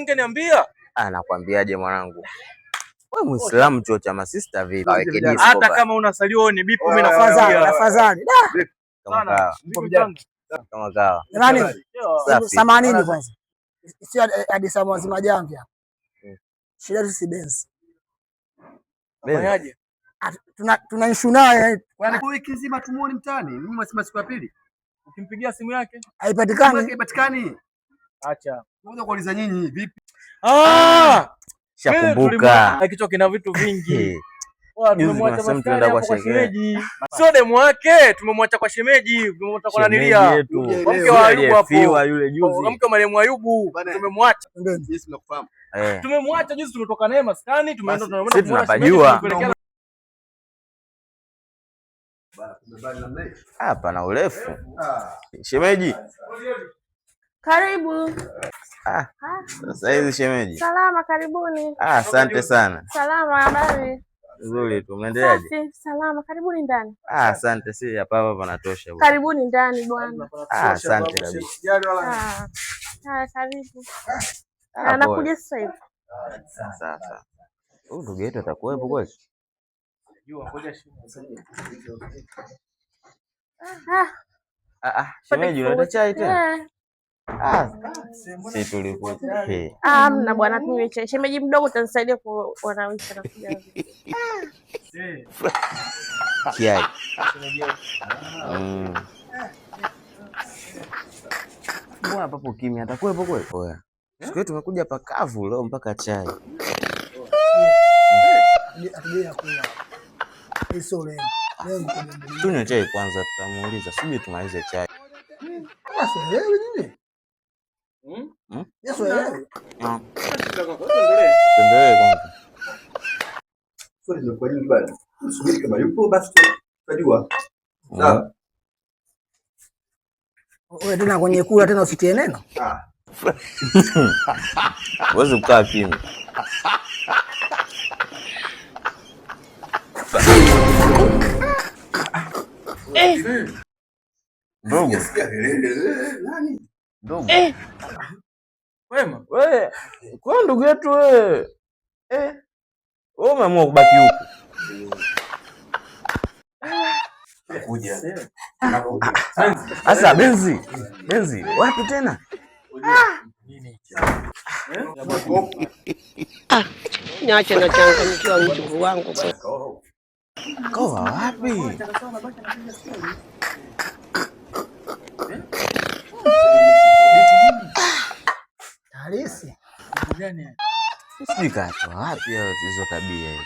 Ungeniambia. Ah, nakwambiaje mwanangu? Wewe Muislamu chuo cha masista vipi? Aweke disco Hata bana. kama unasaliwa ni bipu mimi Afadhali, nakwambia. afadhali. Da, Kama kawa. Kama kawa. Jamani, Safi. samanini kwanza. Sio hadi saa mwazima jamvi hapa. Shida yetu si Benz. Fanyaje? Tuna issue naye. Kwa wiki nzima tumuone mtaani. Mimi nasema siku ya pili. Ukimpigia simu yake? Haipatikani. Haipatikani. Acha. Ngoja kuuliza nyinyi vipi? Ah! Shakumbuka. Kichwa kina vitu vingi. Juzi Tumemwacha kuna sehemu maskani tunaenda hapo kwa kwa shemeji. shemeji. Sio demu wake, tumemwacha kwa shemeji, tumemwacha kwa nanilia. Yetu. Mke wa Ayubu hapo. Aliyefiwa yule juzi. Mke wa marehemu Ayubu tumemwacha. Sisi tunakufahamu. Eh. Tumemwacha juzi, tumetoka naye maskani, tumeenda tunaenda Sisi kumuona shemeji, tunapajua. tumempelekea. Hapa na urefu. Shemeji. Karibu. Ah, sasa hizi shemeji. Salama, karibuni. Ah, asante sana. Salama, habari? Nzuri tu, mnaendeleaje? Safi, salama. Karibuni ndani. Ah, asante, si hapa hapa panatosha bwana. Karibuni ndani bwana. Ah, asante kabisa. Ah, haya, karibu. Ah, Na nakuja sasa hivi. Sasa. Huyu ndugu yetu atakuwepo kweli? Ah, Ah, ah, shemeji unaleta chai tena? Eh. Ah, si tulikuwa. Eh. Ah, hamna bwana, tunywe chai. Shemeji mdogo utanisaidia kuwanawisha na kuja. Kiai. Mbona papo kimya, atakuwepo kweli? Oya. Siku hiyo tumekuja pakavu leo mpaka chai. Hatujui kula. Sio leo. Lengo kujadili. Tunywe chai kwanza, tutamuuliza. Subiri tumalize chai. Sielewi nini? Yesu elewi. Tuendelee kwanza. Swali zimekuwa nyingi bana. Subiri kama yupo basi tutajua. Sawa. Wewe tena kwenye kula tena usitie neno. Ah. Huwezi kukaa kimya. Ndugu. Nani? Ndugu. Wema. Wewe, kwa ndugu yetu wewe. Eh. Wewe umeamua kubaki huku. Kuja. Sasa Benzi. Benzi, wapi tena? Ah, niache nachanganyikiwa mjukuu wangu. Koa wapi? Halisi. Sijui katoa wapi hizo tabia hizo.